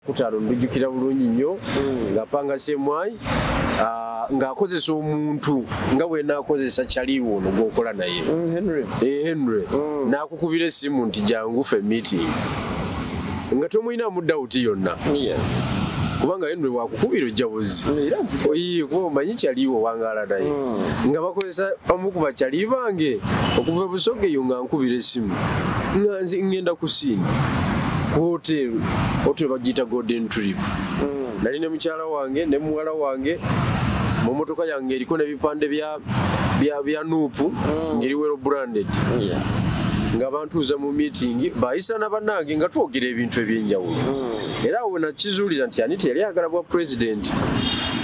Kutaano ndujjukira bulungi nnyo ng'apanga CMI, ng'akozesa omuntu nga bwe naakozesa kyaliwo ono gw'okola naye. Henry. Henry. N'akukubira essimu nti jangu ffe meeting. Nga tomulinamu doubt yonna. Yes. Kubanga Henry wakukubira ojja buzi. Oyi kuba omanyi kyaliwo wangaala naye. Nga bakozesa omu ku bakyali bange okuva e Busoga eyo nga nkubira essimu. Nga nze ngenda ku scene. Ku hotel, hotel bagiyita Golden Tulip. Nali ne mukyala wange ne muwala wange mu motoka yange eriko n'ebipande bya NUP ngeri well branded. Yes. Nga bantuuza mu meeting bayisa na bannange nga twogera ebintu ebyenjawulo. Era awo nakizuulira nti Anita yali ayagala bwa president.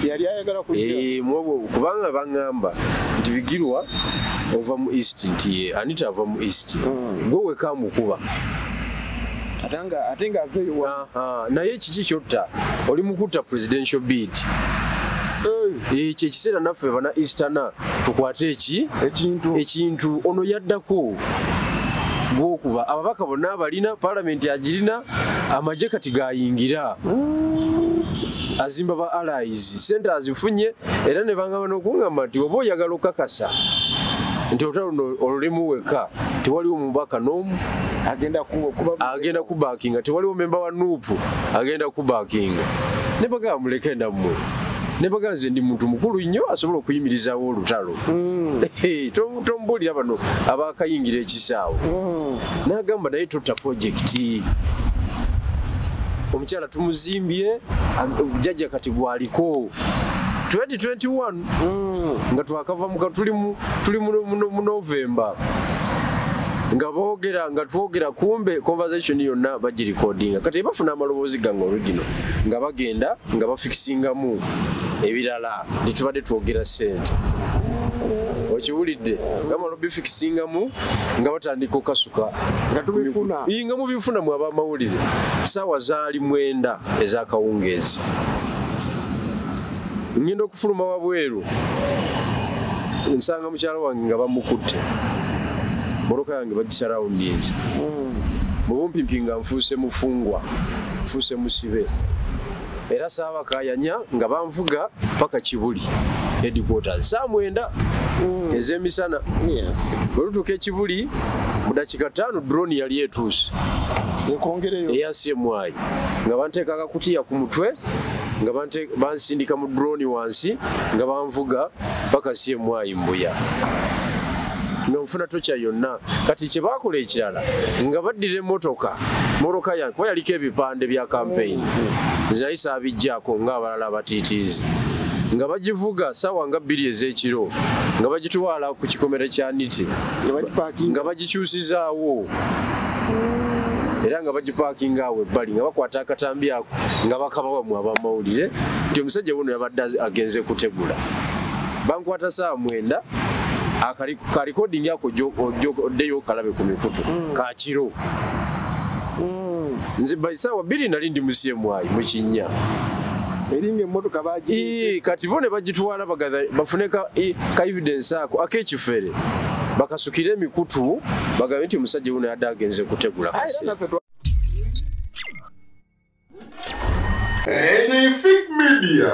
Yali ayagala kujja. Mwobwo kubanga baŋŋamba nti Bigirwa ova mu East, nti Anita ava mu East. Gwe weka mukuba. Ate nga aveeyo wa. Naye kiki kyotta oli mukutta presidential bid. Ekyo ekiseera naffe bana Easterner tukwate eki ekintu ono yaddako gwokuba ababaka bonna abalina parliament agirina amagye kati gayingira azimba ba allies sente azifunye era ne bangamba n'okungamba nti oba oyagala okakasa nti olutalo luno olulimu weka tewaliwo mubaka n'omu agenda kubakinga, tewaliwo memba wa NUP agenda kubakinga. Ne bagamba muleke nammwe. Ne bagamba nze ndi muntu mukulu nnyo asobola okuyimirizaawo olutalo. Tombuulira bano abakayingira ekisaawe. N'agamba naye totta project. Omukyala tumuzimbye, jjajja kati gwaliko. 2021 nga twakava mu tuli mu November. Nga boogera nga twogera kumbe conversation yonna bagirecordinga. Kati bafuna amaloboozi gange original nga bagenda nga bafikisingamu ebirala ntitubadde twogera ssente. Okiwulidde nga bamala obifikisingamu nga batandika okasuka nga tubifuna. Nga mubifuna mu abamawulire. Ssaawa zaali 9 ez'akawungeezi. Ngenda okufuluma wabweru nsanga mukyala wange nga bamukutte. Mmotoka yange bagisarawundinze. Mu bumpimpi nga nfuuse mufungwa, nfuuse musibe. Era saabakaayanya nga banvuga paka Kibuli headquarters. Ssaawa 9 ez'emisana. Bwe lutuuka e Kibuli mu dakiika 5 drone yali etuuse. Eya CMI. Nga banteeka akakutiya ku mutwe nga bansindika mu drone wansi nga banvuga paka CMI Mbuya. Nga nfuna tocha yonna. Kati kye baakola ekirala nga baddira emmotoka yange kuba yaliko ebipande bya campaign. Nze nali saabiggyako ng'abalala abatiitiizi. Nga bagivuga ssaawa nga 2 ez'ekiro nga bagitwala ku kikomera kya Niti nga bagikyusizaawo era nga bagipaakinga awo ebbali nga bakwata akatambi ako nga bakabawa mu abamawulire nti omusajja wuno yabadde agenze kutegula. Bankwata ssaawa 9 ka recording ako oddeyo okalabe ku mikutu ka kiro. Nze by ssaawa 2 nali ndi mu CMI mu kinnya. Eringa emmotoka bagiyiise. Kati bo ne bagitwala bafune ka evidence ako ak'ekifere bakasukire emikutu bagambe nti omusajja wuno yadde agenze kutegula kaseera. Media.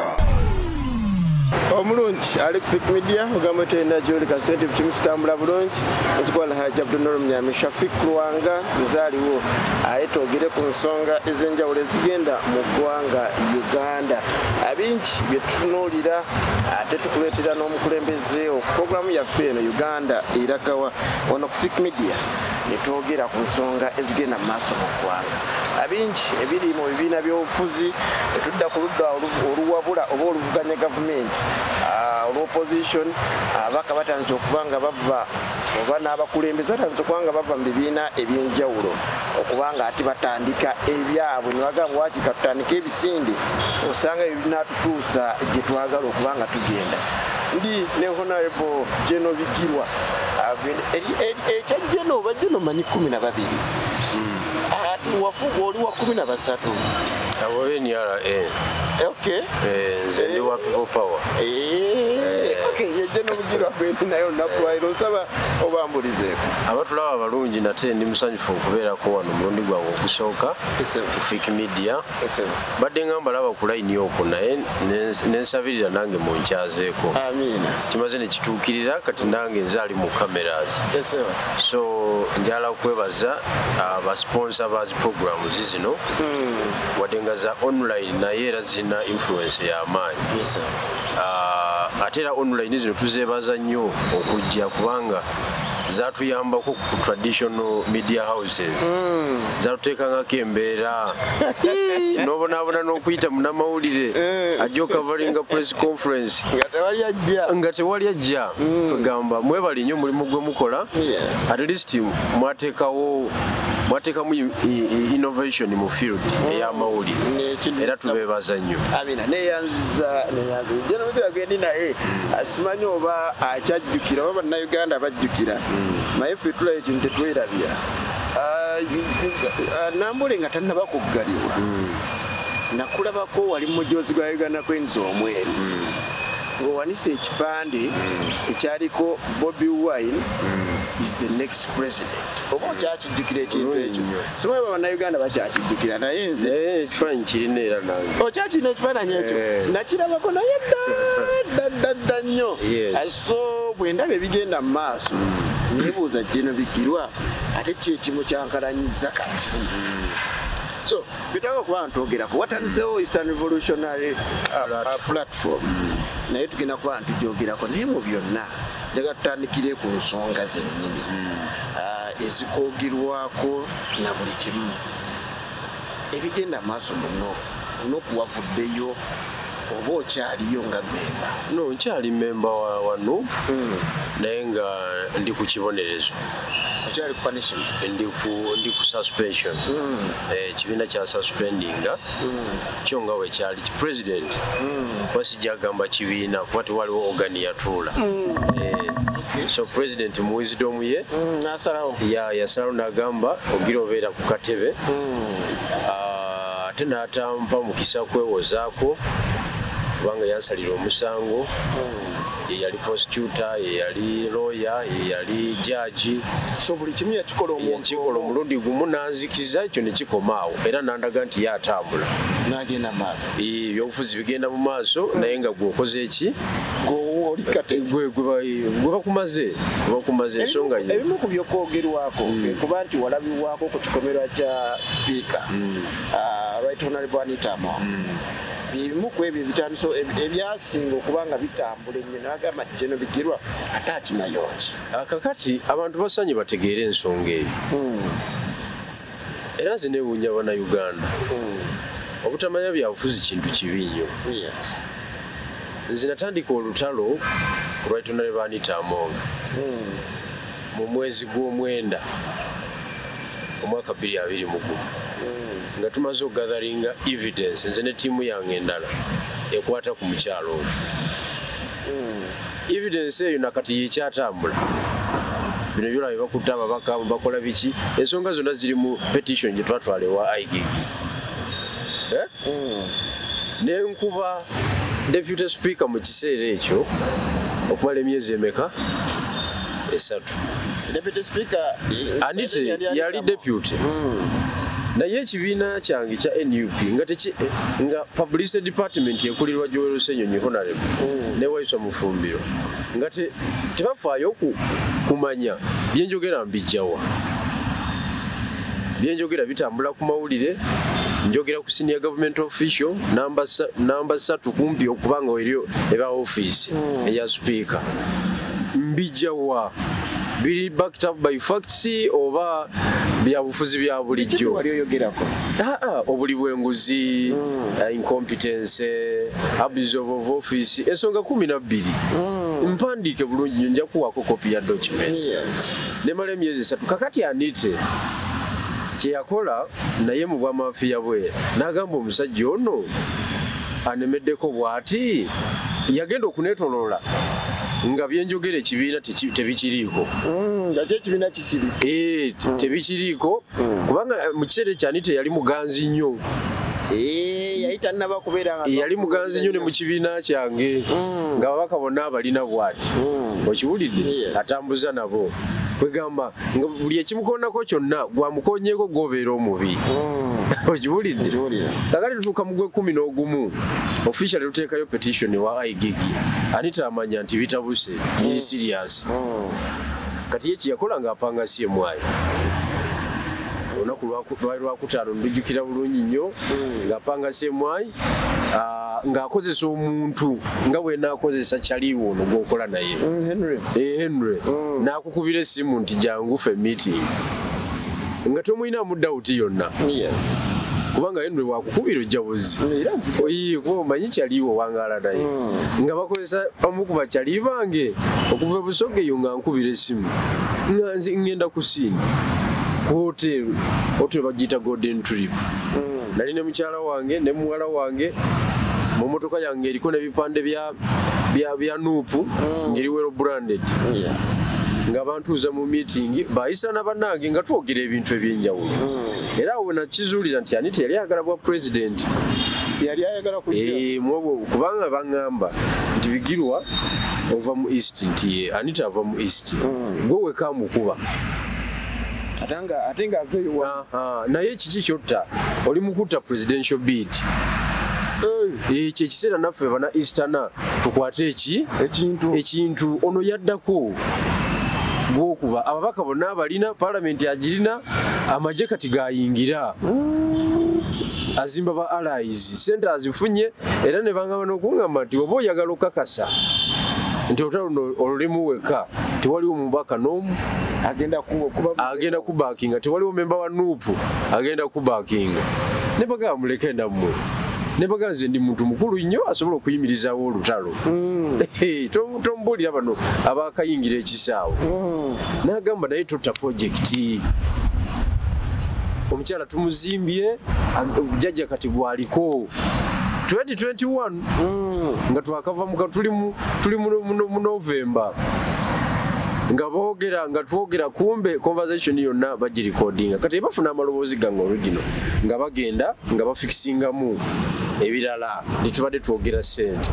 Omulungi ali ku Fik Media ogamba tolina gy'oli kasente kimu kitambula bulungi ozikwala Haji Abdulnur Munyami Shafik Lwanga nzaaliwo aye twogere ku nsonga ez'enjawulo ezigenda mu ggwanga Uganda. Abingi bye tutunuulira ate tukuleetera n'omukulembeze pulogulaamu yaffe eno Uganda eragawa wano ku Fik Media ne twogera ku nsonga ezigenda mu maaso mu ggwanga. Abingi ebiri mu bibiina by'obufuzi tudda ku ludda oluwabula oba oluvuganya gavumenti olw'opposition ababaka batandise okuba nga bava oba n'abakulembeze batandise okuba nga bava mu bibiina ebyenjawulo okuba nga ate batandika ebyabwe ne bagamba waaki katutandike ebisinde osanga ebyo binaatutuusa gye twagala okuba nga tugenda. Ndi ne Honorable General Bigirwa ekya General oba General manyi 12. Wafuga oli wa 13. Abo NRA. Okay. Nze ndi wa People Power. Okay, yejje n'obugirwa gwendi naye olunaku lwaleero nsaba obambulizeeko. Abatulaba abalungi nate ndi musanyufu okubeerako wano omulundi gwange ogusooka ku Fik Media. Mbadde nga mbalaba ku layini okwo naye nensabirira nange munkyazeeko. Amiina. Kimaze ne kituukirira kati nange nze ali mu cameras. So njala kwebaza abasponsa ba programs zino wadde nga za online naye era zirina influence y'amaanyi. Ate era online zino tuzeebaza nnyo okujja kubanga zatuyambako ku traditional media houses. Zatuteekangako embeera n'obonaabona n'okuyita munnamawulire ajja okavalinga press conference nga tewali ajja. Kugamba mwebale nnyo omulimu gwe mukola. At least mwateekamu innovation mu field ey'amawulire era tubeebaza nnyo. Amina. Neyanziza General gwendi naye simanyi oba akyajjukira oba bannayuganda bajjukira naye ffe tulayo ekintu tetwerabira. Nambole nga tannaba kuggalibwa nakulabako wali mujoozi gwa Uganda Cranes omweru ng'owanise ekipande ekyaliko Bobi Wine is the next president. Oba okyakijjukira ekintu ekyo? Simanyi oba bannayuganda bakyakijjukira naye nze ekifaananyi kirina era nange. Okyakirina ekifaananyi ekyo? Nakirabako naye dda dda dda nnyo. So bwe ndaba ebigenda mu maaso neebuuza General Bigirwa ate ki ekimu kyankalanyiza kati. So bitaka okuba ntwogerako watandisewo Eastern Revolutionary Platform naye tugenda kuba ntugyogerako naye mu byonna njagala tutandikire ku nsonga zennyini ezikoogerwako na buli kimu ebigenda maaso muno n'okuwavuddeyo oba okyaliyo nga memba? No, nkyali memba wa NUP naye nga ndi ku kibonerezo. Okyali ku punishment? Ndi ku suspension. Ekibiina kya suspendinga kyo nga wekyali president kuba sijja gamba kibiina kuba tewaliwo organ yatuula. So president mu wisdom ye nasalawo yasalawo n'agamba ogira obeera ku katebe ate n'atampa mukisa kwewozaako kubanga yansalira omusango. Ye yali prosecutor, ye yali lawyer, ye yali judge. So buli kimu yakikola omuntu yakikola omulundi gumu n'anzikiza ekyo ne kikoma awo era n'andaga nti ye atambula n'agenda mu maaso. Ebyobufuzi bigenda mu maaso naye nga gwe okoze eki? Gwe bakumaze ensonga ye. Ebimu ku byokwogerwako kuba nti walabibwako ku kikomerwa kya speaker Right Honorable Anita Among. Bimu ku ebyo ebitandise ebyasinga okuba nga bitambula ennyo n'agamba General Bigirwa ate akimayonki. Kakati abantu basanye bategeere ensonga eyo. Era nze neewuunya bannayuganda. Obutamanya byabufuzi kintu kibi nnyo. Nze natandika olutalo ku Right Honorable Anita Among mu mwezi gw'omwenda omwaka 2021 nga tumaze okugatheringa evidence nze ne ttiimu yange endala ekwata ku mukyalo ogwo. Evidence eyo nakati yekyatambula. Bino byolaba bye bakutte ababaka bakola biki, ensonga zonna ziri mu petition gye twatwala ewa IGG. Nenkuba deputy speaker mu kiseera ekyo okumala emyezi emeka? 3. Deputy speaker Anita yali deputy. Naye ekibiina kyange kya NUP nga publicity department ekulirwa Joel Ssenyonyi Honorable ne Waiswa Mufumbiro nga tebafaayo kumanya byenjogera mbijjawa. Byenjogera bitambula ku mawulire, njogera ku senior government official namba 3 kumpi okubanga eriyo eba office eya speaker. Mbijjawa biri backed up by facts oba byabufuzi bya bulijjo. Wali oyogerako? Obuli bw'enguzi, incompetence, abuse of office, ensonga 12. Mpandiike bulungi nnyo nja kuwaako kopi ya document. Nemala emyezi 3. Kakati Anite kye yakola naye mu bwamafiya bwe n'agamba omusajja ono anemeddeko bw'ati yagenda okuneetoloola Nga byenjogera ekibiina tebikiriiko. Nga kyo ekibiina kisirise. Tebikiriiko kubanga mu kiseera ekyo Anita yali muganzi nnyo. Yali tannaba kubeera nga yali muganzi nnyo ne mu kibiina kyange nga ababaka bonna abalina bw'ati. Okiwulidde? Atambuza nabo. Kwegamba nga buli ekimukoonako kyonna gwamukoonyeeko gw'obeera omubi. Okiwulidde? Kakati tutuuka mu gw'ekkumi n'ogumu officially tuteekayo petition wa IGG. Anita amanya nti bitabuse, biri serious. Kati ye kye yakola ng'apanga CMI. Olunaku lwali lwakutaano ndujjukira bulungi nnyo ng'apanga CMI ng'akozesa omuntu nga bwe naakozesa Kyaliwo ono gw'okola naye. Henry. Henry. N'akukubira essimu nti jangu ffe meeting. Nga tomulinamu doubt yonna. Kubanga Henry wakukubira ojja buzi. Kuba omanyi Kyaliwo wangaala naye. Nga bakozesa omu ku bakyali bange okuva e Busoga eyo nga nkubira essimu. Nga nze ngenda ku scene. Ku hotel bagiyita Golden Tulip. Nali ne mukyala wange ne muwala wange mu motoka yange eriko n'ebipande bya NUP ngeri well branded. Nga bantuuza mu meeting bayisa na bannange nga twogera ebintu ebyenjawulo. Era awo nakizuulira nti Anita yali ayagala bwa president. Yali ayagala kujja. Mwobwo kubanga baŋŋamba nti Bigirwa ova mu East nti Anita ava mu East. Gwe weka mukuba. Ate nga aveeyo wa. Naye kiki kyotta oli mu kutta presidential bid. Ekyo ekiseera naffe bana Easterner tukwate ekintu ono yaddako gwokuba ababaka bonna abalina parliament agirina amagye kati gayingira azimba ba allies sente azifunye era ne bangamba n'okungamba nti oba oyagala okakasa nti olutalo luno olulimu weka tewaliwo mubaka n'omu agenda kubakinga tewaliwo memba wa NUP agenda kubakinga ne bagamba muleke nammwe. Ne bagamba nze ndi muntu mukulu nnyo asobola okuyimirizaawo olutalo. Tombuulira bano abakayingira ekisaawe. N'agamba naye totta project. Omukyala tumuzimbye jjajja kati gwaliko. 2021 nga twakava mu tuli mu November. Nga boogera nga twogera kumbe conversation yonna bagirecordinga. Kati bafuna amaloboozi gange original nga bagenda nga bafikisingamu ebirala ntitubadde twogera ssente.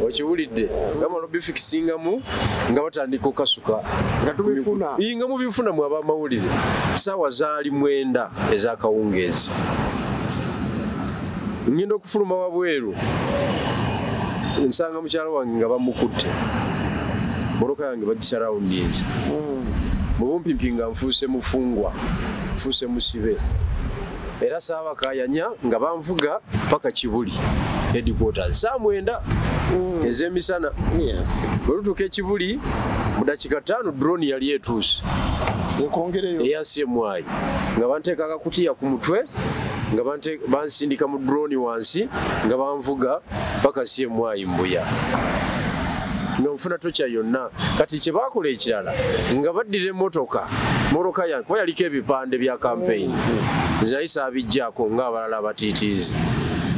Okiwulidde nga bamala obifikisingamu nga batandika okasuka nga tubifuna. Nga mubifuna mu abamawulire. Ssaawa zaali 9 ez'akawungeezi. Ngenda okufuluma wabweru nsanga mukyala wange nga bamukutte. Mmotoka yange bagisarawundinze. Mu bumpimpi nga nfuuse mufungwa, nfuuse musibe. Era saabakaayanya nga banvuga paka Kibuli headquarters. Ssaawa 9 ez'emisana. Bwe lutuuka e Kibuli mu dakiika 5 drone yali etuuse. Ekongereyo. Eya CMI. Nga banteeka akakutiya ku mutwe nga bansindika mu drone wansi nga banvuga paka CMI Mbuya. Nga nfuna tocha yonna. Kati kye baakola ekirala nga baddira emmotoka yange kuba yaliko ebipande bya campaign. Nze nali saabiggyako ng'abalala abatiitiizi.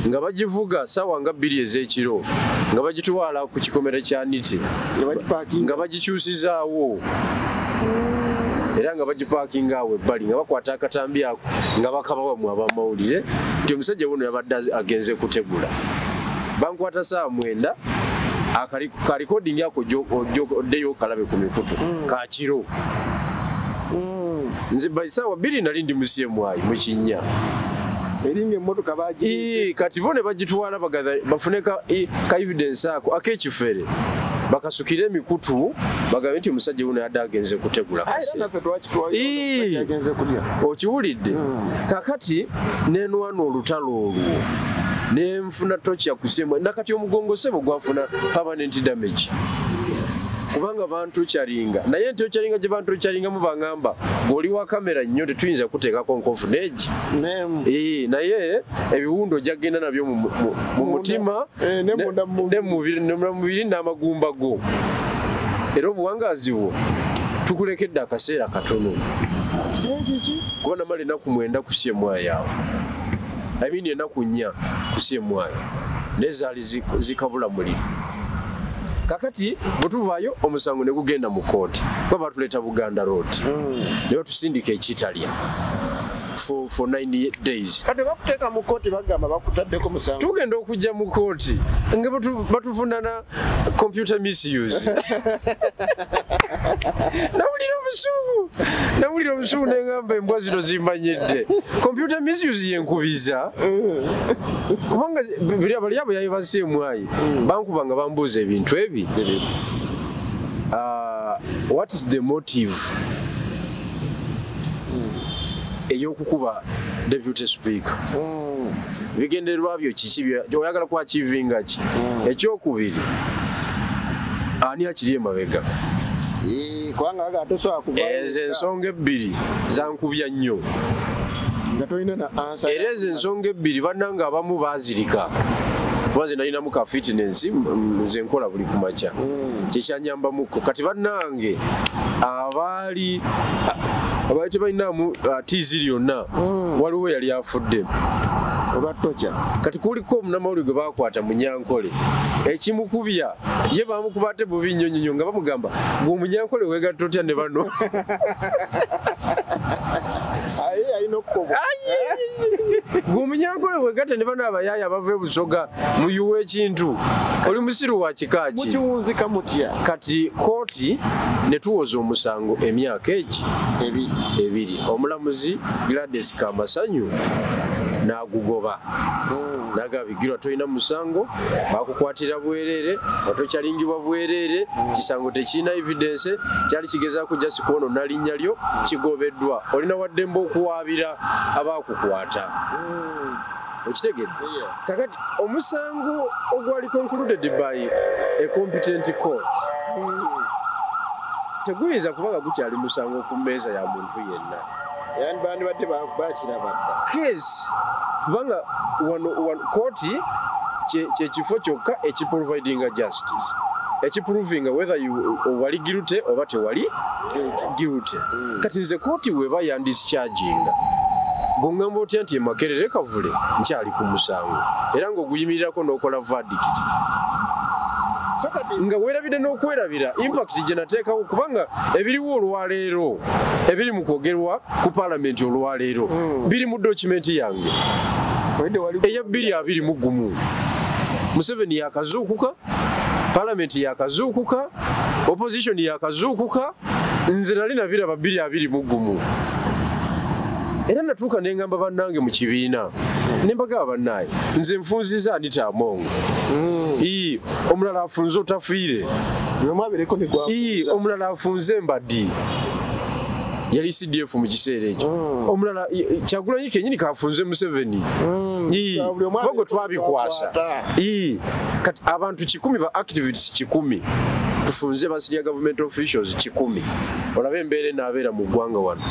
Nga bagivuga ssaawa nga 2 ez'ekiro nga bagitwala ku kikomera kya Niti nga bagikyusizaawo era nga bagipaakinga awo ebbali nga bakwata akatambi ako nga bakabawa mu abamawulire nti omusajja wuno yabadde agenze kutegula. Bankwata ssaawa 9 ka recording ako oddeyo okalabe ku mikutu ka kiro. Nze by ssaawa 2 nali ndi mu CMI mu kinnya. Eringa emmotoka bagiyiise. Kati bo ne bagitwala bafune ka evidence ako ak'ekifere bakasukire emikutu bagambe nti omusajja wuno yadde agenze kutegula kaseera. Okiwulidde? Kakati nenwana olutalo olwo nenfuna tocha kusemwa nakati omugongo sebo gwafuna permanent damage. Kubanga bantukyalinga naye ntukyalinga gye bantukyalingamu bangamba goli wa kamera nnyo tetuyinza kuteekako nkovu neegi. Naye ebiwundo ojja nabyo mu mutima ne mu mubiri n'amagumba go. Era obuwangaazi bwo tukulekedde akaseera katono. Kuba namala ennaku 9 ku CMI awo. I mean ennaku 4 ku CMI. Naye zaali zikabula muliro. Kakati bwe tuvaayo omusango ne gugenda mu kooti, kuba batuleeta Buganda Road ne batusindika ekitalya for 9 days. Kati bakuteeka mu kooti bagamba bakutaddeko musango. Tugenda okujja mu kooti nga batuvunana computer misuse. Nawulira obusungu nengamba embwa zino zimmanyidde. Computer misuse yenkubiza. Kubanga bali abo yayibase emwayi bankuba nga bambuuza ebintu ebi. What is the motive ey'okukuba deputy speaker? Bigendererwa byo kiki? Oyagala ku achievinga ki? Ekyokubiri, ani akiri emabega? Kubanga bagala tosobola kuvaayo. Ezo ensonga ebbiri zankubya nnyo. Nga tolina na answer. Era ezo ensonga ebbiri bannange abamu baazirika. Kuba nze nalinamu ka fitness, nze nkola buli ku makya. Kyekyanyambamuko. Kati bannange abaali tebalinamu tiizi lyonna, waliwo yali afudde. Oba tocha. Kati kuliko omunnamawulire gwe baakwata Munyankole. Ekimukubya ye bamukuba ate bubi nnyo nnyo nga bamugamba gwe Omunyankole weegatta otya ne bano. Aye alina okukobwa. Gwe Omunyankole weegatta ne bano abayaaya abava e Busoga muyuwa ekintu. Oli musiru wa kika ki? Mukiwunzika mutya? Kati kooti ne tuwoza omusango emyaka egi ebiri. Omulamuzi Gladys Kamasanyu n'agugoba. Nagabigirwa tolina musango, bakukwatira bwerere, otokyalingibwa bwerere, kisango tekirina evidence, kyali kigezaako just kwonoona linnya lyo, kigobeddwa. Olina waddembe okuwaabira abaakukwata. Okitegedde? Kakati omusango ogwali concluded by a competent court teguyinza kubanga gukyali musango ku mmeeza ya muntu yenna. Yani bandibadde bakiraba dda. Case kubanga wano kooti kye kifo kyokka ekiprovidinga justice, ekiprovinga whether you wali guilty oba tewali guilty. Kati nze kooti weba yandischarginga, bw'ongamba otya nti e Makerere Kavule nkyali ku musango era ng'oguyimirirako n'okola verdict nga weerabidde n'okwerabira impact gye nateekawo, kubanga ebiriwo olwaleero ebiri mu kwogerwa ku paalamenti olwaleero biri mu document yange eya 2021. Museveni yakazuukuka, paalamenti yakazuukuka, opposition yakazuukuka, nze nali nabiraba 2021. Era natuuka ne ngamba bannange mu kibiina ne mbagamba bannaye nze nfunziza Anita Among. Omulala afunze Otafiire. Omulala afunze Mbadi. Yali CDF mu kiseera ekyo. Omulala Kyagulanyi kennyini kafunze Museveni. Bongo twabikwasa. Kati abantu 10 ba activists 10 tufunze ba senior government officials 10. Olabe embeera enaabeera mu ggwanga wano.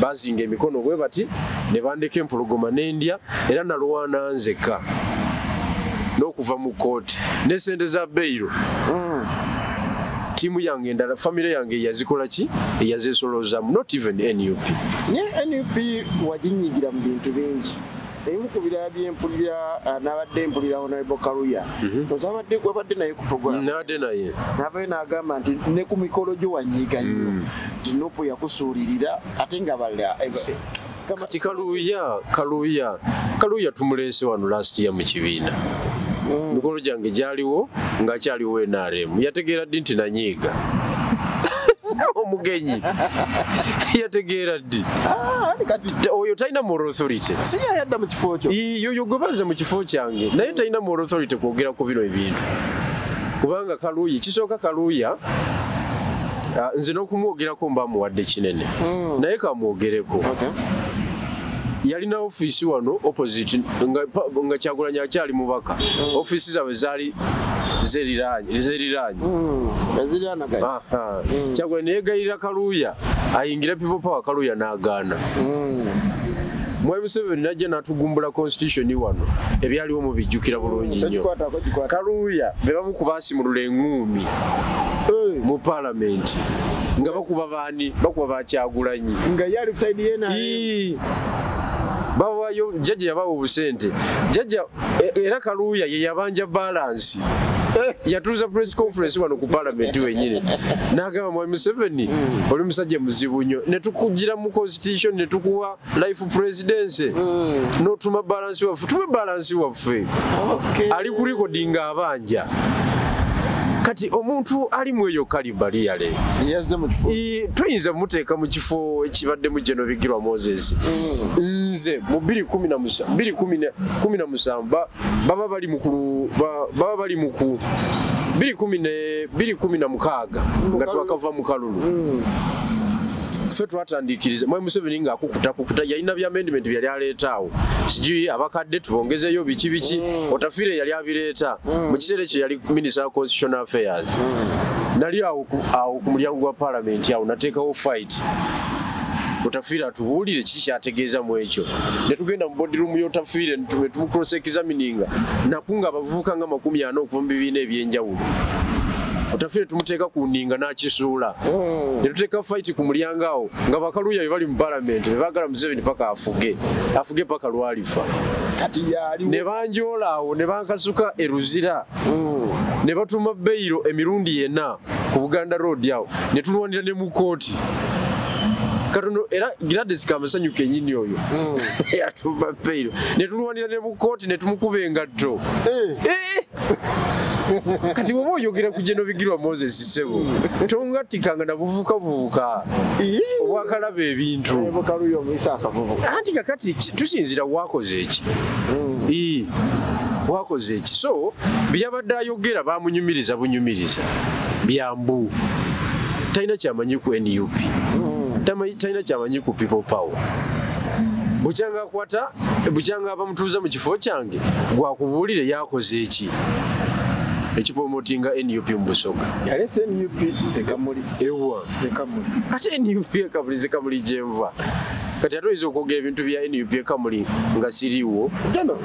Bazinga emikono bwe bati ne bandeka empologoma n'endya era nalwana nzekka n'okuva mu kooti ne sente za bail. Tiimu yange endala, famire yange yazikola ki? Eyazeesolozaamu, not even NUP. Naye NUP waginyigira mu bintu bingi. Ebimu ku birala bye mpulira, nabadde mpulira Honorable Kaluya. Ozabadde wabadde naye ku program. Nabadde naye. Navayo n'agamba nti ne ku mikolo gyo wanyiiga nnyo. Nti NUP yakusuulirira ate nga balala. Kati Kaluya tumuleese wano last year mu kibiina. Mikolo gyange gyaliwo ng'akyaliwo NRM. Yategeera ddi nti nanyiiga? Omugenyi yategeera ddi? Oyo talina moral authority. Si yadda mu kifo kyo. Yoyo gwe bazza mu kifo kyange naye talina moral authority kwogera ku bino ebintu. Kubanga Kaluya, kisooka Kaluya nze n'okumwogerako mba muwadde kinene. Naye kamwogereko. Yalina ofiisi wano opposite nga Kyagulanyi akyali mubaka. Ofiisi zaabwe zaali zeriranye. Kyagulanyi yeegayirira Kaluya ayingire People Power, Kaluya n'agaana. Mwami Museveni najja n'atugumbula constitution wano ebyaliwo mubijjukira bulungi nnyo. Kaluya be bamu ku baasimulula eŋŋuumi mu paalamenti nga bakuba baani? Bakuba ba Kyagulanyi. Nga ye ali ku side ye naye. Bawayo jjajja yabawa obusente. Jjajja era Kaluya ye yabanja balance. Yatuuza press conference wano ku parliament wenyini, n'agamba, "Mwami Museveni, oli musajja muzibu nnyo, ne tukugira mu constitution, ne tukuwa life presidency, n'otuma balance waffe. Tuwe balance waffe." Ali ku recording abanja. Kati omuntu ali mu eyo caliber yale Yazze mu kifo. Toyinza muteeka mu kifo ekibaddemu General Bigirwa Moses. Nze mu 2017 baba bali mu baba bali mu ku 2016 nga twakava mu kalulu. Ffe twatandikiriza Mwami Museveni nga akukutakukuta, yalina bya amendment byali aleeta awo, sijui abakadde tubongezeyo biki biki. Otafiire yali abireeta. Mu kiseera ekyo yali Minister wa Constitutional Affairs. Nali awo ku mulyango gwa parliament awo, nateekawo fight, Otafiire atubuulire kiki kyategeeza mu ekyo. Ne tugenda mu boardroom y'Otafiire ne tumucross examininga, nakunga abavubuka nga 40 okuva mu bibiina ebyenjawulo. Otafiire tumuteeka ku nninga n'akisuula. Ne tuteeka fight ku mulyango awo nga bakaluya be bali mu parliament be baagala Museveni paka afuge, afuge paka lwalifa. Kati yaliwo. Ne banjoola awo, ne bankasuka e Luzira. Ne batuma beyiro emirundi ena ku Buganda Road awo, ne tulwanira ne mu kooti. Katono era Gladys Kamasanyu kennyini oyo yatuma beyiro, ne tulwanira ne mu kooti, ne tumukuba engatto. Eh! Kati bw'oba oyogera ku General Bigirwa Moses, ssebo, tongattikanga na buvukavubuka obwakalaba ebintu. Bukaluya omuyisa akavubuka. Anti kakati tusinzira wakoze eki, wakoze eki. So byabadde ayogera bamunyumiriza bunyumiriza byambu, talina kyamanyi ku NUP, talina kyamanyi ku People Power. Bukyanga akwata, bukyanga abamutuuza mu kifo kyange, gwakubuulire yakoze eki ekipromotinga NUP mu Busoga. Yalese NUP ekamuli. Ewa. Ekamuli. Ate NUP ekamuli, ze Kamuli gyenva. Kati ate oyinza okwogera ebintu bya NUP ekamuli nga siriiwo. Jano,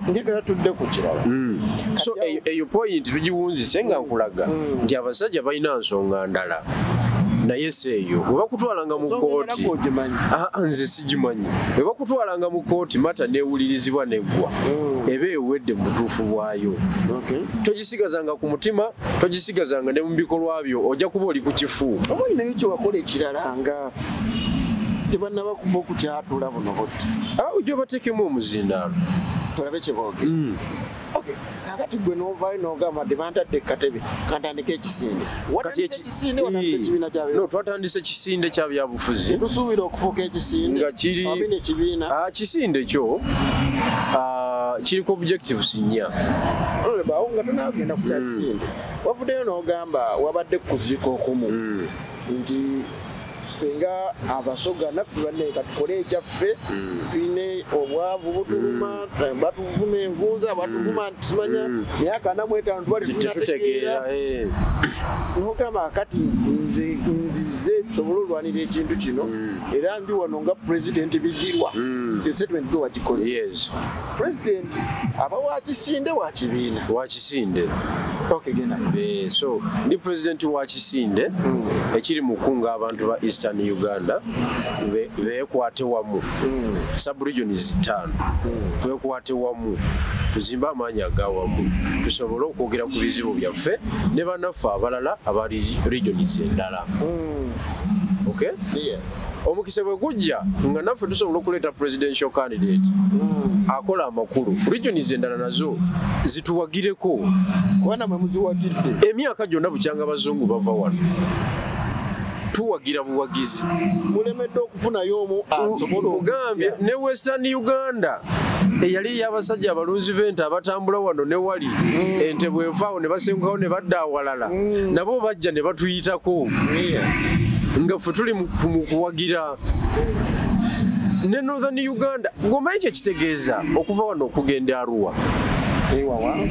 njagala tudde ku kirala. So eyo point tugiwunzise nga nkulaga nti abasajja balina nsonga ndala. Naye si eyo. Bwe bakutwalanga mu kooti, nze sigimanyi. Bwe bakutwalanga mu kooti, mata neewulirizibwa neggwa. Eba ewedde mu butuufu bwayo. Togisigazanga ku mutima, togisigazanga ne mu bikolwa byo, ojja kuba oli ku kifu. Oba olinayo kye wakola ekirala nga tebannaba kuba okukyatula buno budde? Ojja bateekemu omuzindaalo. Tulabe kye boogera. Kakati gwe n'ovaayo n'ogamba nti bantadde katebe, kantandike ekisinde. Watandise ekisinde, watandise ekibiina kya No, twatandise ekisinde kya byabufuzi. Tusuubira okufuuka ekisinde. Nga kiri Wabina ekibiina. Kisinde kyo kiriko objectives nnya. Olaba nga tonagenda ku kya kisinde. Wavuddeyo n'ogamba wabadde kuziika okumu nti ffe nga Abasoga naffe banne katukole ekyaffe, tulina obwavu butuluma, batuvuma envunza, batuvuma nti simanya myaka 45 tubali Tetutegeera. N'ogamba kati nze nzize tusobole olwanira ekintu kino, era ndi wano nga President Bigirwa. The statement gwe wagikoze. Yes. President aba wa kisinde, wa kibiina? Wa kisinde. Okay, genda. So ndi president wa kisinde ekiri mu kunga abantu ba Eastern Uganda beekwate wamu. Sub-regions 5. Twekwate wamu, tuzimbe amaanyi agawamu, tusobole okwogera ku bizibu byaffe ne bannaffe abalala aba regions endala. Okay? Yes. Omukisa bwe gujja nga naffe tusobola okuleeta presidential candidate akola amakulu, regions endala nazo zituwagireko. Kuba namwe muziwagidde. Emyaka gyonna bukyanga abazungu bava wano, tuwagira buwagizi. Mulemedde okufunayo omu asobola Ogambye ne Western Uganda eyali ey'abasajja abalunzi b'ente abatambula wano ne wali, ente bw'efaawo ne basengukawo ne badda awalala, nabo bajja ne batuyitako. Nga ffe tuli mu kuwagira. Ne Northern Uganda ng'omanyi kye kitegeeza okuva wano okugenda Arua,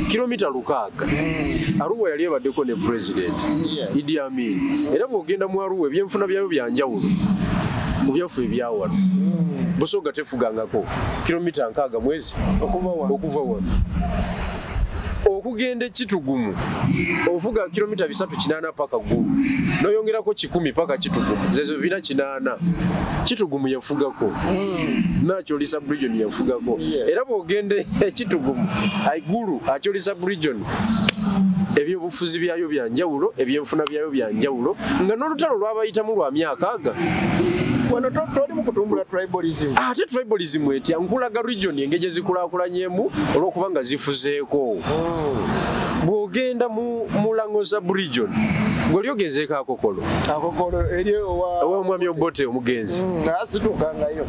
kilomita 6. Arua yali ebaddeko ne president Idi Amin. Era bw'ogenda mu Arua ebyenfuna byayo bya njawulo ku byaffe ebya wano. Busoga tefugangako kilomita 6 mwezi okuva wano. Okugenda Kitugumu ovuga kilomita 380 paka Ggulu, Noyongerako 100 paka Kitugumu. Zezo 480. Kitugumu yafugako. Nacholi sub-region yafugako. Era bw'ogende Kitugumu, Aiguru, Acholi sub-region. Ebyobufuzi byayo bya njawulo, ebyenfuna byayo bya njawulo, nga n'olutalo lwabayitamu lwa myaka aga. Wano toli mu kutumbula tribalism. Ate tribalism etya? Nkulaga region engeri zikulaakulanyemu olw'okuba nga zifuzeeko. Bw'ogenda mu Lango sub-region, ng'oli ogenzeeko Akokolo. Akokolo eri owa Mwami Obote omugenzi. Asitukangayo.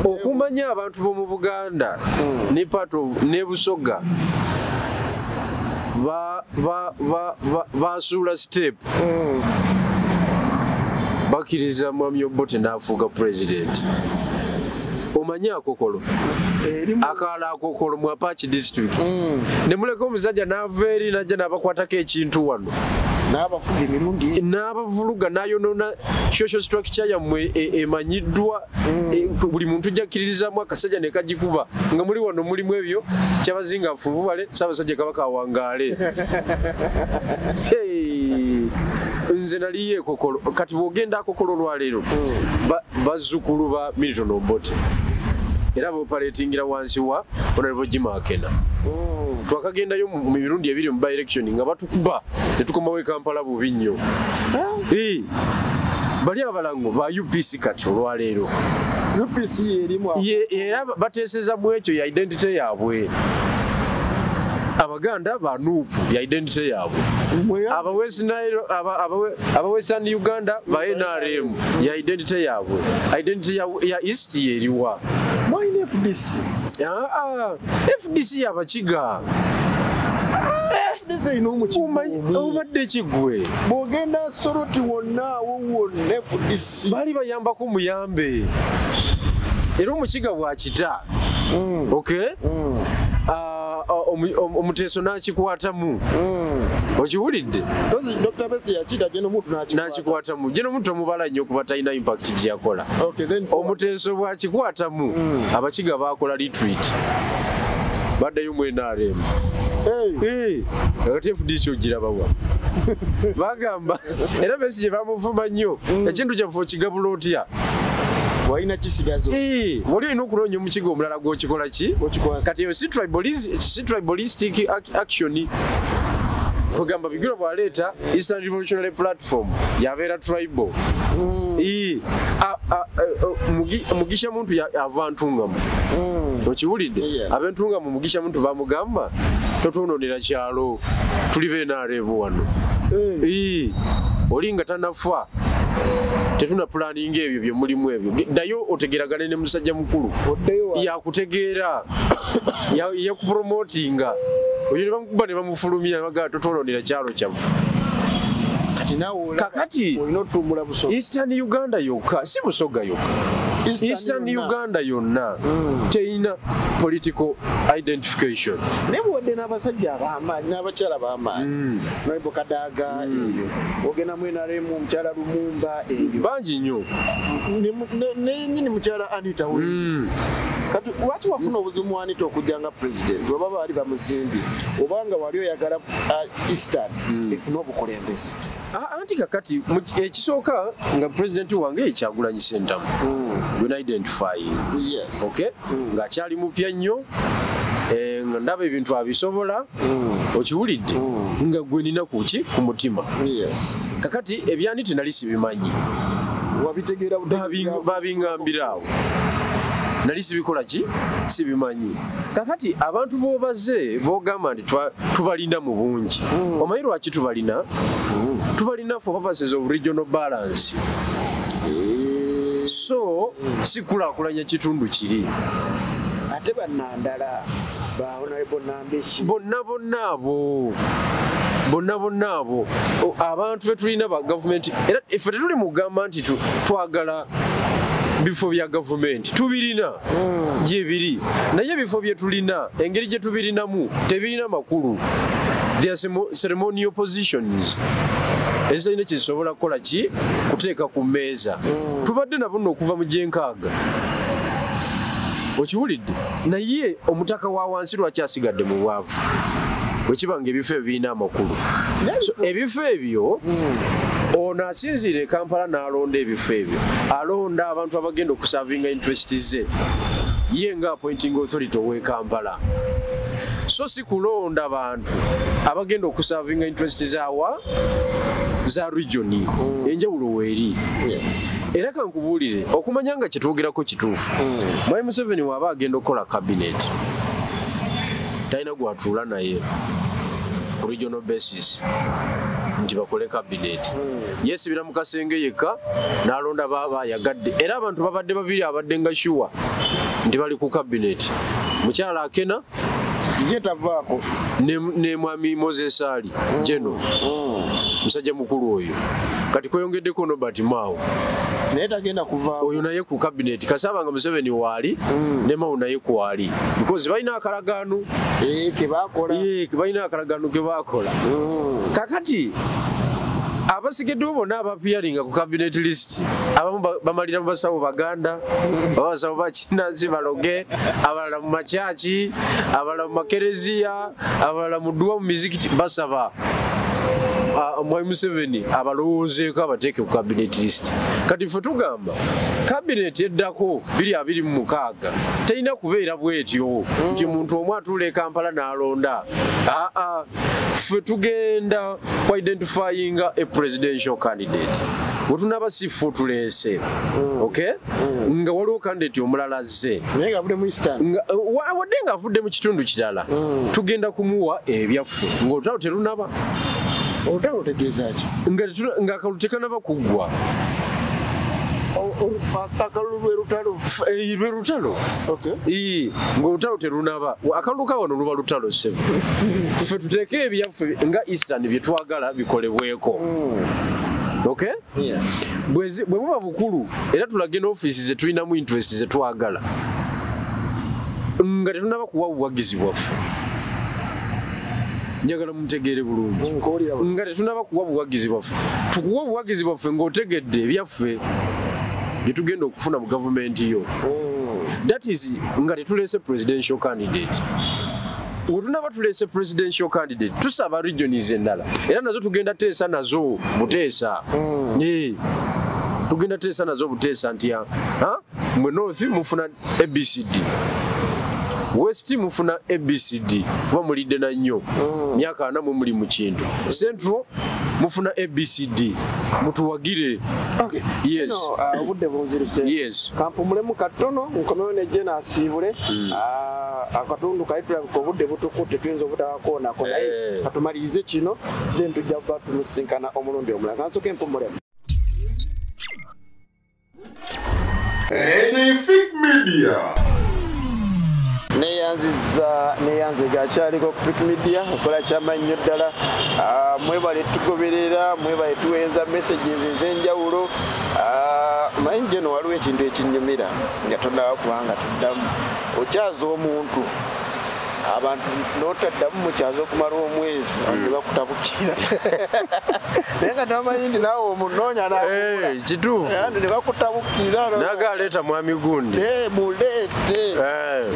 Okumanya abantu b'omu Buganda ne part of ne Busoga basuula step. Bakiriza Mwami Obote n'afuuka president. Omanye Akokolo. Akala Akokolo mu Apache district. Ne muleka omusajja n'ava eri n'ajja n'abakwatako ekintu wano. N'abafuga emirundi. N'abavuluga n'ayonoona social structure yammwe emanyiddwa. Buli muntu gy'akkiririzaamu akasajja ne kagikuba nga muli wano mulimu ebyo kyabazinga nfunvubale Ssaabasajja Kabaka awangaale. Nze naliyo Ekokolo. Kati bw'ogenda Akokolo olwaleero bazzukulu ba Milton Obote era booperatingira wansi wa Honorable Jim Akena. Twakagendayo mu mirundi ebiri mu by-election nga batukuba ne tukomawo e Kampala bubi nnyo. Bali abalango ba UPC kati olwaleero. UPC erimu era bateeseza mu ekyo ya identity yaabwe. Abaganda ba NUP ya identity yaabwe. Aba West Nile, aba Western Uganda ba NRM ya identity yaabwe. Identity ya East yeriwa. Mwine FDC. FDC y'abakiga. FDC ino omukiga. Obadde kigwe. Bw'ogenda Soroti wonna awo wonna FDC. Bali bayambako muyambe. Era omukiga bw'akita. Okay? Omuteeso n'akikwatamu. Okiwulidde? Dr. Besigye yakita Gen Omuntu n'akikwatamu. Gen Omuntu omubala nnyo kuba talina impact gye yakola. Omuteeso bw'akikwatamu, abakiga baakola retreat. Baddayo mu NRM. Kati FDC ogirabawa. Bagamba era Besigye bamuvuma nnyo. Ekintu kyaffe okigabula otya? Walina kisigazo. Wali olina okunoonya omukiga omulala gw'okikola ki? Kati eyo si tribalistic action. Kugamba Bigirwa bw'aleeta Eastern Revolutionary Platform yabeera tribal. Mugisha Muntu ava Ntungamu. Okiwulidde? Ab'Entungamu Mugisha Muntu bamugamba totunoonera kyalo tuli b'NRM wano. Oli nga tannafa. Tetuna planning ebyo bye mulimu ebyo. Ddayo otegeragane ne musajja mukulu. Yakutegeera. Yakupromotinga. Oyo ne bamukuba ne bamufulumya baga totolonera kyalo kyaffe. Kati naawe kakati olina otumbula Busoga. Eastern Uganda yokka, si Busoga yokka. Eastern Uganda yonna terina political identification. Naye wadde n'abasajja ab'amaanyi n'abakyala ab'amaanyi. Honorable Kadaga eyo. Ogenda mu NRM omukyala Lumumba eyo. Bangi nnyo. Ne nnyini mukyala Anita Wezi. Kati lwaki wafuna obuzibu mu Anita okujja nga president? Oba baali bamuzimbye obanga wali oyagala Eastern efune obukulembeze. Anti kakati ekisooka nga president wange Kyagulanyi Ssentamu gwe identifying. Yes. Okay? Ng'akyali mupya nnyo, nga ndaba ebintu abisobola, okiwulidde nga gwe nina ku ki ku mutima. Yes. Kakati ebyaniti nali sibimanyi. Wabitegeera babingambira awo. Nali sibikola ki? Sibimanyi. Kakati abantu b'obaze b'ogamba nti tubalinda mu bungi. Omanyi lwaki tubalina? Tubalina for purposes of regional balance. So, si kulaakulanya kitundu kiri. Ate bannandala ba Honorable Nambeshi. Bonna bonna abo. Bonna bonna abo. Abantu be tulina ba gavumenti era ffe tetuli mugamba nti twagala bifo bya gavumenti tubirina gye biri, naye ebifo bye tulina engeri gye tubirinamu tebirina makulu. There are ceremonial positions ezitalina kyezisobola kukola ki kuteeka ku mmeeza. Tubadde nabo nno okuva mu gyenkaaga, okiwulidde, naye omutaka wa wansi lwaki asigadde mu bwavu bwe kiba nga ebifo ebyo birina amakulu? So ebifo ebyo Ono asinziira e Kampala n'alonda ebifo ebyo, alonda abantu abagenda okusavinga interest ze ye nga appointing authority ow'e Kampala, so si kulonda bantu abagenda okusavinga interest zawa za region. Enjawulo weeri. Era kankubuulire okumanya nga kyetwogerako kituufu. Mwami Museveni waba agenda okukola cabinet, talina gwatuula naye ku regional basis nti bakole cabinet. Yeesibira mu kasenge yekka n'alonda baba ayagadde. Era abantu babadde babiri abadde nga sure nti bali ku cabinet, mukyala Akena ye tavaako ne mwami Moses Ali Jeno, musajja mukulu oyo. Kati kweyongeddeko Norbert Mao, naye tagenda kuvaako oyo naye ku cabinet. Kasaba nga Museveni waali ne Mao naye kwali, because balina akalagaano ke baakola. Balina akalagaano ke baakola. Kakati abasigaddewo bonna abapiyaringa ku cabinet list, abamu bamalira mu basawo Baganda, abasawo bakinansi baloge, abalala mu makyaki, abalala mu makereziya, abalala mu dduwa, mu mizikiti, basaba Mwami Museveni abalowoozeeko abateeke ku cabinet list. Kati ffe tugamba cabinet eddako 2026 terina kubeera bwetyo nti omuntu omu atuula e Kampala n'alonda. Aa, ffe tugenda ku identifyinga a presidential candidate. Bwe tunaaba si ffe tuleese, okay, nga waliwo candidate omulala azze naye ng'avudde mu Eastern, wadde ng'avudde mu kitundu kirala, tugenda kumuwa ebyaffe ng'olutalo terunaba. Olutalo otegeeza ki? Nga akalulu tekanaba kuggwa. Akalulu lwe lutalo? Lwe lutalo, ng'olutalo terunaba. Akalulu ka wano luba lutalo ssebo. Ffe tuteeke ebyaffe nga Eastern bye twagala bikolebweko. Okay? Bwe buba bukulu era tulage n'ofiisi ze tulinamu interest ze twagala nga tetunaba kuwa buwagizi bwaffe. Njagala muntegeere bulungi. Nga tetunaba kuwa buwagizi bwaffe, tukuwa obuwagizi bwaffe ng'otegedde ebyaffe bye tugenda okufuna mu gavumenti yo. That is nga tetuleese presidential candidate. Bwe tunaba tuleese presidential candidate, tusaba regions endala era nazo tugenda teesa nazo buteesa. Tugenda teesa nazo buteesa nti mwe North mufuna ABCD, West mufuna ABCD, kuba mulidde na nnyo myaka 40 mwe muli mu kintu. Central mufuna ABCD, mutuwagire. Yes. Obudde bunziruse. Yes. Kampumulemu katono nkomewo ne Jena asiibule. Akatundu kali tulabika obudde butukutte, tuyinza obutabakoonako, naye katumalirize kino then tujja kuba tumusinkana omulundi omulala. Kansooke mpumulemu. Anything Media. Neyanziza neyanzega akyaliko ku Africa Media okola kyamaanyi nnyo ddala. Mwebale tugoberera, mwebale tuweereza messages ez'enjawulo. Manyi geno waliwo ekintu ekinnyumira nga tonnaba kubanga tuddamu okyaza omuntu, abantu n'otaddamu mukyaza okumala omwezi ne bakutabukira, naye nga tebamanyi nti naawe omunoonya n'akubula. Kituufu. Ne bakutabukira nagaleeta mwami gundi muleete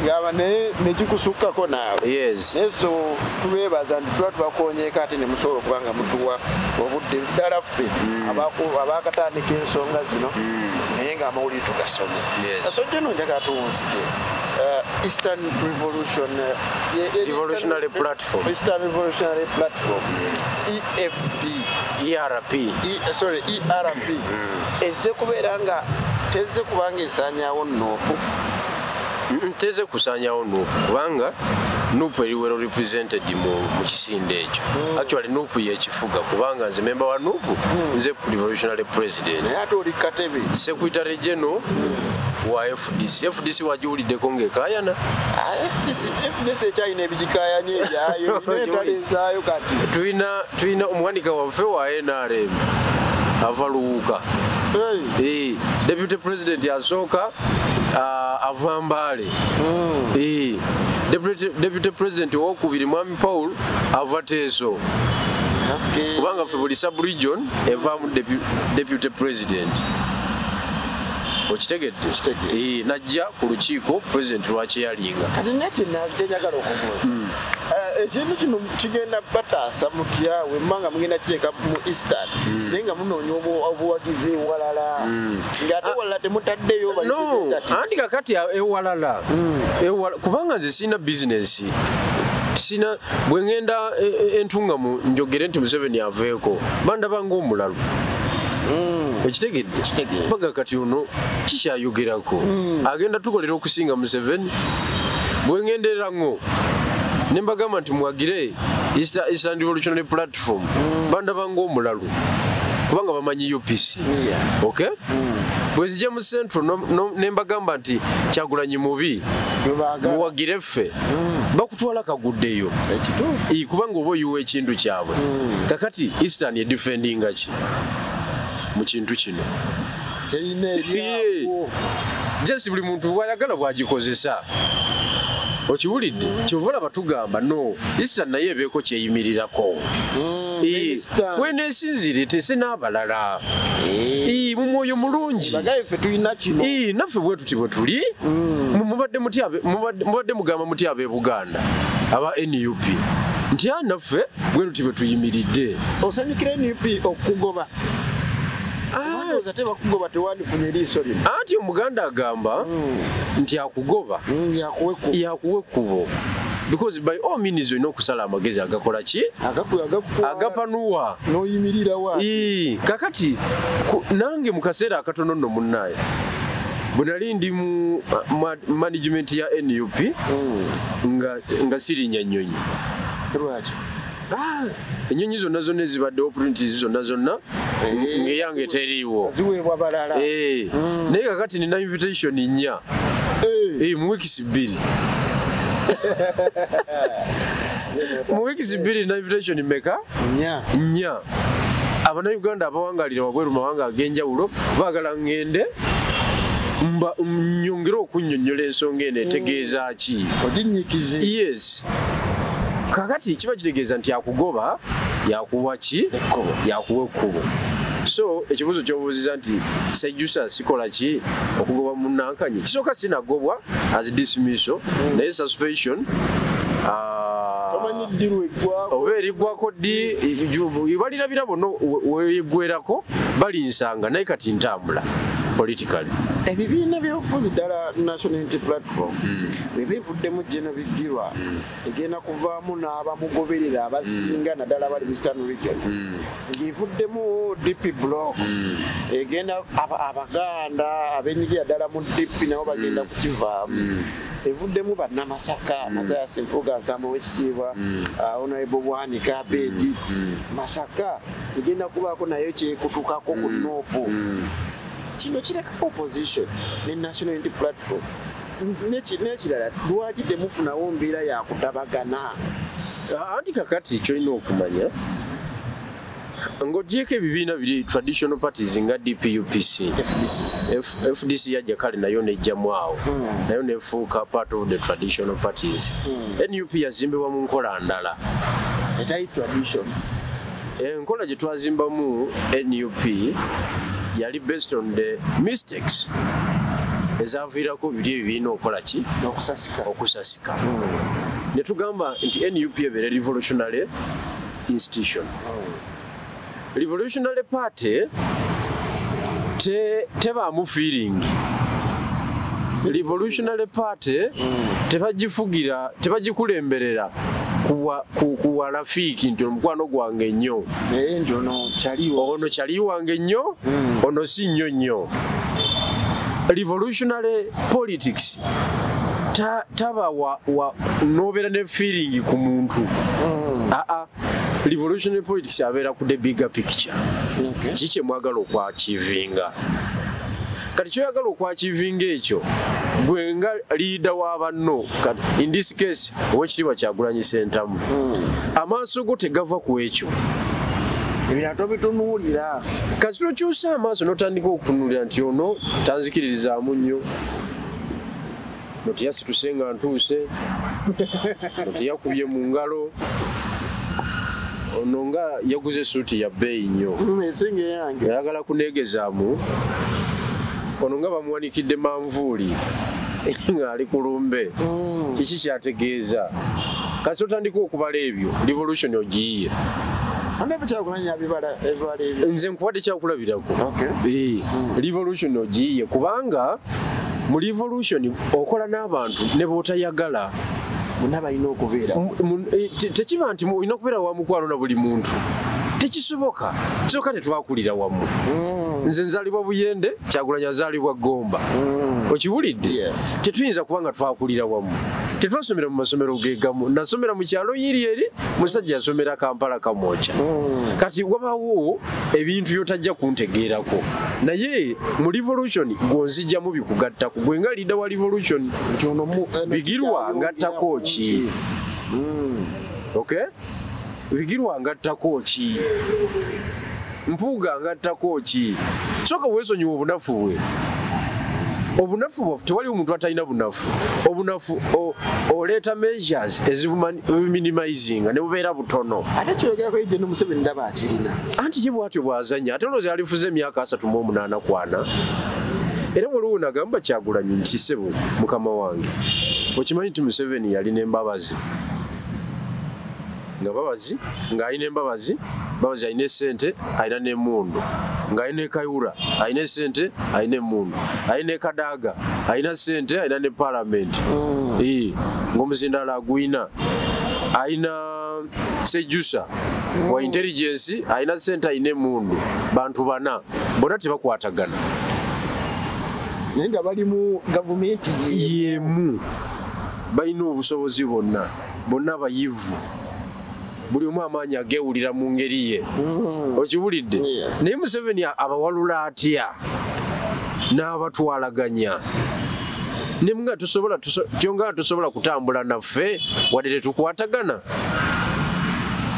gamba naye nekikusukkako naawe. Naye so tubeebaza nti tuba tubakonyeeko ate ne musobola okuba nga mutuwa obudde ddala ffe abaakatandika ensonga zino, naye ng'amawulire tugasome. So geno njagala tuwunzike Eastern Revolution Revolutionary Platform. Eastern Revolutionary Platform, EFP, ERP, sorry, ERP. Ezze kubeera nga tezze kubanga esaanyaawo NUP. Tezze kusaanyaawo NUP kubanga NUP eri well represented mu kisinde ekyo. Actually NUP yekifuga kubanga nze member wa NUP, nze revolutionary president. Naye ate oli Katebe. Secretary General wa FDC. FDC wagiwuliddeko ng'ekaayana. FDC ekyalina ebigikaayanya ebyayo, entalo ezaayo kati. Tulina omuwanika waffe wa NRM ava Luwuka. Deputy President yasooka ava Mbale. Deputy President owokubiri Mwami Paul ava Teso. Kubanga ffe buli sub-region evaamu Deputy President. Okitegedde? Najja ku lukiiko President lwaki yalinga. Kati nekye njagala okubuuza. Ekintu kino kigenda bataasa mutya wemmanga mugenda kireka mu Eastern naye nga munoonya obuwagizi ewalala ng'ate walala temutaddeyo. No, anti kakati ewalala kubanga nze sirina bizinesi, sina bwe ŋŋenda entungamu njogere nti Museveni aveeko, bandaba ng'omulalu. Okitegedde? Baga kati ono kikyayogerako agenda tukolera okusinga Museveni. Bwe ŋŋenderera ŋŋo ne mbagamba nti muwagire Eastern Revolutionary Platform, bandaba ng'omulalu kubanga bamanyi UPC. Okay? Bwe nzija mu Central ne mbagamba nti Kyagulanyi mubi, muwagire ffe, bakutwala kaguddeyo kubanga oba oyiwa ekintu kyabwe. Kakati Eastern edefendinga ki mu kintu kino? Just buli muntu bw'ayagala bw'agikozesa. Okiwulidde? Kyova olaba tugamba no, Eastern naye ebeeko kyeyimirirako. Weneesinziire eteese n'abalala mu mwoyo mulungi. Naffe bwe tuti bwe tuli. Mubadde mugamba muti ab'e Buganda aba NUP nti naffe bwe tuti bwe tuyimiridde. Osanyukira NUP okugoba? Anti Omuganda agamba nti akugoba yakuwa ekkubo, because by all means olina okusala amagezi agakola ki? Agapanuwa n'oyimirirawa. Kakati nange mu kaseera akatono nno munnaaye bwe nali ndi mu management ya NUP nga sirinnya nnyonyi. Lwaki? Ennyonyi zonna zonna ezibadde opportunities zonna zonna ng'eyange teriiwo, ziweebwa balala. Naye kakati nina invitation 4 mu weeks 2. Mu weeks 2 nina invitation meka? 4. Abannayuganda abawangalira wabweru mawanga ag'enjawulo baagala ŋŋende nyongere okunnyonnyola ensonga eno etegeeza ki. Oginnyikize. Yes. Kakati kiba kitegeeza nti akugoba yakuwa ki? Yakuwa ekkubo. So ekibuuzo ky'obuuziza nti sejjusa sikola ki okugoba munnankanyi? Kisooka sinagobwa as dismissal, naye suspension oba eriggwako ddi balirabira bonna weeggwerako balinsanga, naye kati ntambula politically. Ebibiina by'obufuzi ddala National Unity Platform bwe bivuddemu General Bigirwa egenda kuvaamu n'abamugoberera abasinga naddala abali mu Eastern Region, ng'evuddemu DP Block egenda Abaganda abenyigira ddala mu DP nabo bagenda kukivaamu, evuddemu Bannamasaka Mathias Mpuuga Nsamba ow'ekitiibwa, Honorable Bwanika Abedi Masaka egenda kubaako nayo kyekutukako ku NUP. Kino kireka opposition ne National Unity Platform. N'ekirala lwaki temufunawo mbeera yakutabagana? Anti kakati kyolina okumanya ng'ogyeko ebibiina biri traditional parties nga DP, UPC, FDC yajja kale nayo nejjamu awo nayo nefuuka part of the traditional parties. NUP yazimbibwa mu nkola ndala etali tradition. Enkola gye twazimbamu NUP yali based on the mistakes ezaviirako biri ebibiina okukola ki? Okusasika. Ne tugamba nti NUP ebeere revolutionary institution. Revolutionary Party tebaamu feeling. Revolutionary Party tebagifugira, tebagikulemberera kuwa rafiki nti omukwano gwange nnyo. Ono kyali wange nnyo, ono si nnyo nnyo. Revolutionary politics taba wa nobeera ne feeling ku muntu. Revolutionary politics abeera ku the bigger picture. Kiki kye mwagala okwakivinga? Kati kyoyagala okwakivinga ekyo gwe nga leader wa banno, in this case owekitiibwa Kyagulanyi Ssentamu, amaaso go tegava ku ekyo. Ebirala tobitunuulira. Kasita okyusa amaaso n'otandika okutunuulira nti ono tanzikiririzaamu nnyo, no teyasituse nga ntuuse, no teyakubye mu ngalo, ono nga yaguze essuuti ya bbeeyi nnyo, ayagala kuneegezaamu, ono nga bamuwanikidde manvuuli ng'ali ku lumbe, kiki kyategeeza? Kasi otandika okubala ebyo, revolution ogiyiye. Nze nkuwadde kyakulabirako. Revolution ogiyiye kubanga mu revolution okola n'abantu ne b'otayagala. Bonna balina okubeera. Tekiba nti olina okubeera wa mukwano na buli muntu. Tekisoboka. Kisooka tetwakulira wamu. Nze nzaalibwa Buyende, Kyagulanyi azaalibwa Gomba. Okiwulidde? Tetuyinza kuba nga twakulira wamu. Tetwasomera mu masomero gegamu. Nasomera mu kyalo yiri eri, musajja yasomera Kampala Kamwokya. Kati wabaawo ebintu by'otajja kuntegeerako. Naye mu revolution gw'onzijjamu bikugattako. Gwe nga leader wa revolution, Bigirwa ngattako ki? Okay? Bigirwa ngattako ki? Mpuuga ngattako ki? Sooka weesonyiwe obunafu bwe. Obunafu bwaffe tewali omuntu atalina bunafu. Obunafu oleeta measures ezibuminimizinga ne bubeera butono. Ate kyogerako ye Gen Museveni ndaba akirina. Anti ye bw'atyo bw'azannya, ate olowooza yalifuze emyaka 38 kwana. Era waliwo nagamba Kyagulanyi nti ssebo mukama wange, okimanyi nti Museveni yalina embabazi. Nga Mbabazi, ng'alina embabazi, Mbabazi alina essente, alina n'emmundu. Ng'alina e Kayura, alina essente, alina emmundu. Alina e Kadaga, alina ssente, alina ne paalamenti. Ng'omuzindalo agwina. Alina Sejusa wa intelligence, alina ssente, alina emmundu. Bantu bana, bonna tebakwatagana. Naye nga bali mu gavumenti yemu. Balina obusobozi bonna, bonna bayivu. Buli omu amaanyi ageewulira mu ngeri ye. Okiwulidde? Naye Museveni abawalula atya n'abatwalaganya. Ne nga tusobola kyonga tusobola kutambula naffe wadde tetukwatagana.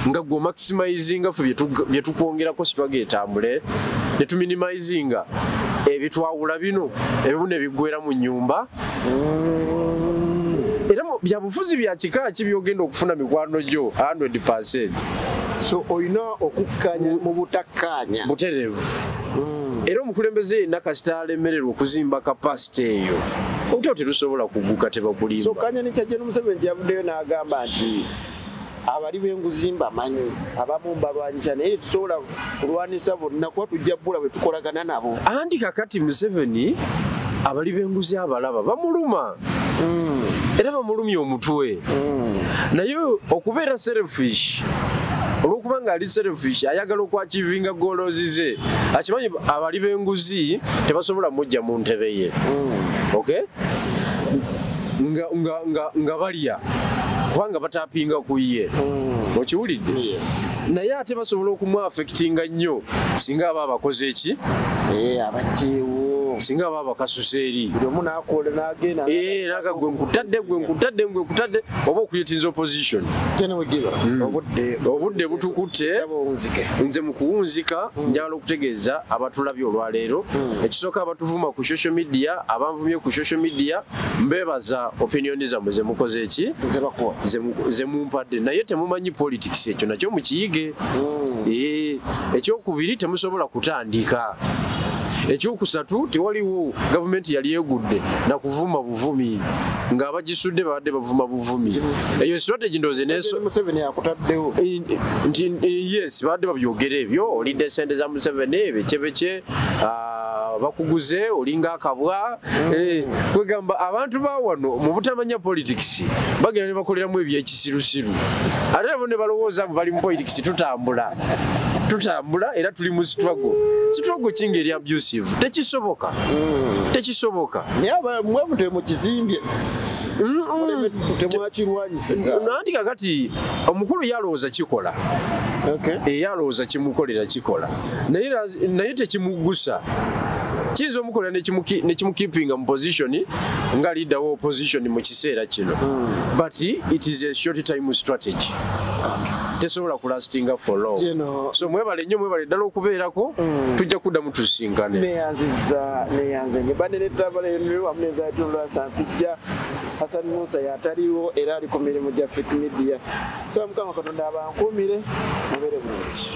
Nga gwe maximizinga ffe bye tukwongerako sitwage etambule, ne tuminimizinga ebitwawula bino ebimu ne biggwera mu nnyumba. Era bya bufuzi bya kika ki byogenda okufuna mikwano gyo 100%. So olina okukkanya mu butakkaanya. Butereevu. Era omukulembeze yenna kasita alemererwa okuzimba capacity eyo, olutalo terusobola kugguka, tebakulimba. So kanya ne kya Gen Museveni gyavuddeyo n'agamba nti abali b'enguzi mbamanyi, abamu mbalwanyisa, naye tetusobola kulwanisa bonna kuba tujja bbula bwe tukolagana nabo. Anti kakati Museveni abali b'enguzi abalaba bamuluma. Era bamulumya omutwe. Naye okubeera selfish, olw'okuba ng'ali selfish ayagala okwachivinga goals ze, akimanyi abali b'enguzi tebasobola mujja mu ntebe ye. Okay? Nga balya kubanga batapinga ku ye. Okiwulidde? Naye ate basobola okumuaffectinga nnyo singa aba abakoze eki? Abakyewo. Singa aba abakasusa eri. Buli omu n'akola n'agenda. Naga gwe nkutadde, gwe nkutadde, gwe nkutadde, oba okuleetinza opposition. Obudde butukutte. Nze mu kuwunzika njagala okutegeeza abatulabye olwaleero. Ekisooka abatuvuma ku social media, abanvumye ku social media, mbeebaza opinion zammwe ze mukoze eki? Ze mumpadde. Naye temumanyi politics, ekyo nakyo mukiyige. Ekyokubiri temusobola kutandika. Ekyokusatu tewaliwo gavumenti yali egudde na kuvuma buvumi ng'abagisudde babadde bavuma buvumi. Eyo strategy ndowooza neso Museveni akutaddewo. Nti yes, babadde babyogera ebyo, olidde ssente za Museveni beke bakuguze olinga akabwa. Kwegamba abantu ba wano mu butamanya politics bagenda ne bakoleramu ebyekisirusiru. Ate nabo ne balowooza bali mu politics tutambula. Tutambula era tuli mu struggle. Struggle kinga eri abusive. Tekisoboka. Tekisoboka. Naye mwe mutemukizimbye. Temwakirwanyisiza. Nanti kakati omukulu yalowooza kikola. Yalowooza kimukolera kikola. Naye tekimugusa. Kiyinza omukolera nekimukeepinga mu position nga leader wa opposition mu kiseera kino. But it is a short time strategy. Tesobola kulastinga for long. So mwebale nnyo, mwebale ddala okubeerako, tujja kuddamu tusisinkane. Neyanziza, neyanze. Mbadde ne Tabale wamu ne Zaitun Lwasa Hassan Musa yataliwo era ali ku mirimu gya Fit Media. So Mukama Katonda abankuumire, mubeere bulungi.